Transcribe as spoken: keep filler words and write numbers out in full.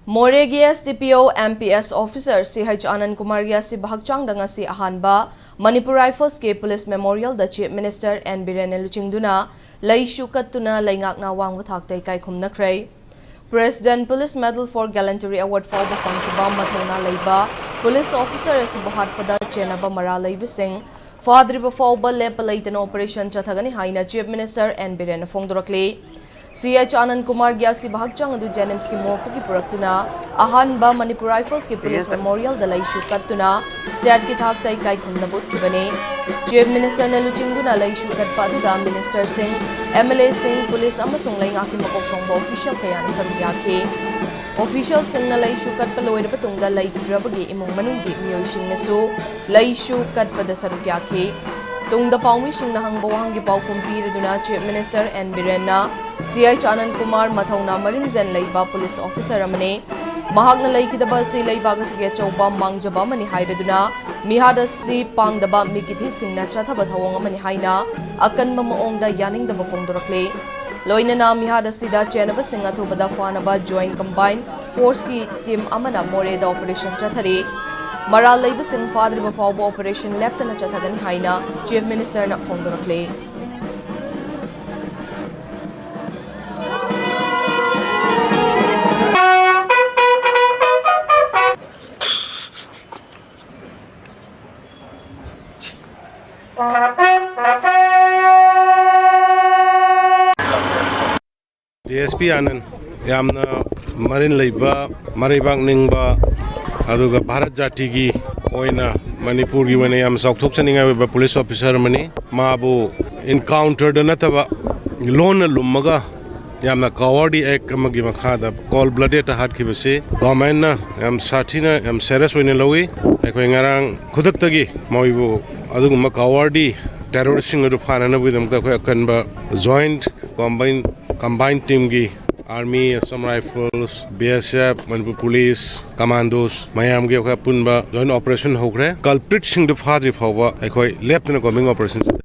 ꯃꯣꯔꯦꯒꯤ S D P O M P S officer C H Anand Kumarꯒꯤ ꯑꯁꯤꯕ ꯍꯛꯆꯥꯡꯗ ꯉꯁꯤ ꯑꯍꯥꯟꯕ ꯃꯅꯤꯄꯨꯔ ꯔꯥꯏꯐꯜꯁꯀꯤ ꯄꯨꯂꯤꯁ ꯃꯦꯃꯣꯔꯤꯌꯦꯜꯗ Chief Minister N Birenꯅ ꯂꯨꯆꯤꯡꯗꯨꯅ ꯂꯩꯁꯨ ꯀꯠꯇꯨꯅ ꯂꯩꯉꯥꯛꯅ ꯋꯥꯡꯕ ꯊꯥꯛꯇ ꯏꯀꯥꯏ ꯈꯨꯝꯅꯈ꯭ꯔꯦ꯫ President Police Medal for Gallantry Award ꯐꯥꯎꯕ ꯐꯪꯈꯤꯕ ꯃꯊꯧꯅꯥ ꯂꯩꯕ ꯄꯨꯂꯤꯁ officer ꯑꯁꯤꯕꯨ ꯍꯥꯠꯄꯗ ꯆꯦꯟꯅꯕ ꯃꯔꯥꯜ ꯂꯩꯕꯁꯤꯡ ꯐꯥꯗ꯭ꯔꯤꯕ ꯐꯥꯎꯕ ꯂꯦꯞꯄ ꯂꯩꯇꯅ operation ꯆꯠꯊꯒꯅꯤ ꯍꯥꯏꯅ Chief Minister N Birenꯅ ꯐꯣꯡꯗꯣꯔꯛꯂꯤ꯫ C H Anand Kumarꯒꯤ ꯑꯁꯤꯕ ꯍꯛꯆꯥꯡ ꯑꯗꯨ JNIMSꯀꯤ morgueꯇꯒꯤ ꯄꯨꯔꯛꯇꯨꯅ ꯑꯍꯥꯟꯕ ꯃꯅꯤꯄꯨꯔ ꯔꯥꯏꯐꯜꯁꯀꯤ ꯄꯨꯂꯤꯁ ꯃꯦꯃꯣꯔꯤꯌꯦꯜꯗ ꯂꯩꯁꯨ ꯀꯠꯇꯨꯅ stateꯀꯤ ꯊꯥꯛꯇ ꯏꯀꯥꯏ ꯈꯨꯝꯅꯕ ꯎꯠꯈꯤꯕꯅꯤ꯫ Chief Ministerꯅ ꯂꯨꯆꯤꯡꯗꯨꯅ ꯂꯩꯁꯨ ꯀꯠꯄ ꯑꯗꯨꯗ ministerꯁꯤꯡ, MLAꯁꯤꯡ, ꯄꯨꯂꯤꯁ ꯑꯃꯁꯨꯡ ꯂꯩꯉꯥꯛꯀꯤ ꯃꯀꯣꯛ ꯊꯣꯡꯕ official ꯀꯌꯥꯅ ꯁꯔꯨꯛ ꯌꯥꯈꯤ꯫ Officialꯁꯤꯡꯅ ꯂꯩꯁꯨ ꯀꯠꯄ ꯂꯣꯏꯔꯕ ꯇꯨꯡꯗ ꯂꯩꯈꯤꯗ꯭ꯔꯕꯒꯤ ꯏꯃꯨꯡ ꯃꯅꯨꯡꯒꯤ ꯃꯤꯑꯣꯏꯁꯤꯡꯅꯁꯨ ꯂꯩꯁꯨ ꯀꯠꯄꯗ ꯁꯔꯨꯛ ꯌꯥꯈꯤ꯫ ꯇꯨꯡꯗ ꯄꯥꯎꯃꯤꯁꯤꯡꯅ ꯍꯪꯕ ꯋꯥꯍꯪꯒꯤ ꯄꯥꯎꯈꯨꯝ ꯄꯤꯔꯗꯨꯅ Chief Minister N Birenꯅ C H Anand Kumar ꯃꯊꯧꯅꯥ ꯃꯔꯤꯟꯖꯦꯟ ꯂꯩꯕ ꯄꯨꯂꯤꯁ officer ꯑꯃꯅꯤ꯫ ꯃꯍꯥꯛꯅ ꯂꯩꯈꯤꯗꯕ ꯑꯁꯤ ꯂꯩꯕꯥꯛ ꯑꯁꯤꯒꯤ ꯑꯆꯧꯕ ꯃꯥꯡꯖꯕ ꯑꯃꯅꯤ ꯍꯥꯏꯔꯗꯨꯅ ꯃꯤꯍꯥꯠ ꯑꯁꯤ ꯄꯥꯡꯗꯕ ꯃꯤꯒꯤꯊꯤꯁꯤꯡꯅ ꯆꯠꯊꯕ ꯊꯧꯑꯣꯡ ꯑꯃꯅꯤ ꯍꯥꯏꯅ ꯑꯀꯟꯕ ꯃꯑꯣꯡꯗ ꯌꯥꯅꯤꯡꯗꯕ ꯐꯣꯡꯗꯣꯔꯛꯂꯤ꯫ ꯂꯣꯏꯅꯅ ꯃꯤꯍꯥꯠ ꯑꯁꯤꯗ ꯆꯦꯟꯅꯕꯁꯤꯡ ꯑꯊꯨꯕꯗ ꯐꯥꯅꯕ Joint Combined Forceꯀꯤ team ꯑꯃꯅ ꯃꯣꯔꯦꯗ operation ꯆꯠꯊꯔꯤ꯫ ꯃꯔꯥꯜ ꯂꯩꯕꯁꯤꯡ ꯐꯥꯗ꯭ꯔꯤꯕ ꯐꯥꯎꯕ operation ꯂꯦꯞꯇꯅ ꯆꯠꯊꯒꯅꯤ ꯍꯥꯏꯅ Chief Ministerꯅ ꯐꯣꯡꯗꯣꯔꯛꯂꯤ꯫ DSP ꯑꯥꯅꯟ, ꯌꯥꯝꯅ ꯃꯔꯤꯟ ꯂꯩꯕ, ꯃꯔꯩꯕꯥꯛ ꯅꯤꯡꯕ, ꯑꯗꯨꯒ ꯚꯥꯔꯠ ꯖꯥꯇꯤꯒꯤ ꯑꯣꯏꯅ, ꯃꯅꯤꯄꯨꯔꯒꯤ ꯑꯣꯏꯅ ꯌꯥꯝ ꯆꯥꯎꯊꯣꯛꯆꯅꯤꯡꯉꯥꯏ ꯑꯣꯏꯕ ꯄꯨꯂꯤꯁ ꯑꯣꯐꯤꯁꯥꯔ ꯑꯃꯅꯤ꯫ ꯃꯥꯕꯨ encounterꯗ ꯅꯠꯇꯕ, ꯂꯣꯟꯅ ꯂꯨꯝꯃꯒ ꯌꯥꯝꯅ cowardly act ꯑꯃꯒꯤ ꯃꯈꯥꯗ cold bloodedꯇ ꯍꯥꯠꯈꯤꯕꯁꯤ governmentꯅ ꯌꯥꯝ ꯁꯥꯊꯤꯅ, ꯌꯥꯝ serious ꯑꯣꯏꯅ ꯂꯧꯏ꯫ ꯑꯩꯈꯣꯏ ꯉꯔꯥꯡ ꯈꯨꯗꯛꯇꯒꯤ ꯃꯣꯏꯕꯨ ꯑꯗꯨꯒꯨꯝꯕ cowardly terroristꯁꯤꯡ ꯑꯗꯨ ꯐꯥꯅꯅꯕꯒꯤꯗꯃꯛꯇ ꯑꯩꯈꯣꯏ ꯑꯀꯟꯕ Joint Combined, Combined Teamꯒꯤ Army, Assam Rifles, BSF, Manipur Police, Commandos ꯃꯌꯥꯝꯒꯤ ꯑꯩꯈꯣꯏ ꯑꯄꯨꯟꯕ joint operation ꯍꯧꯈ꯭ꯔꯦ꯫ Culpritꯁꯤꯡꯗꯨ ꯐꯥꯗ꯭ꯔꯤ ꯐꯥꯎꯕ ꯑꯩꯈꯣꯏ ꯂꯦꯞꯇꯅ combing operation ꯆꯠꯊꯔꯤ꯫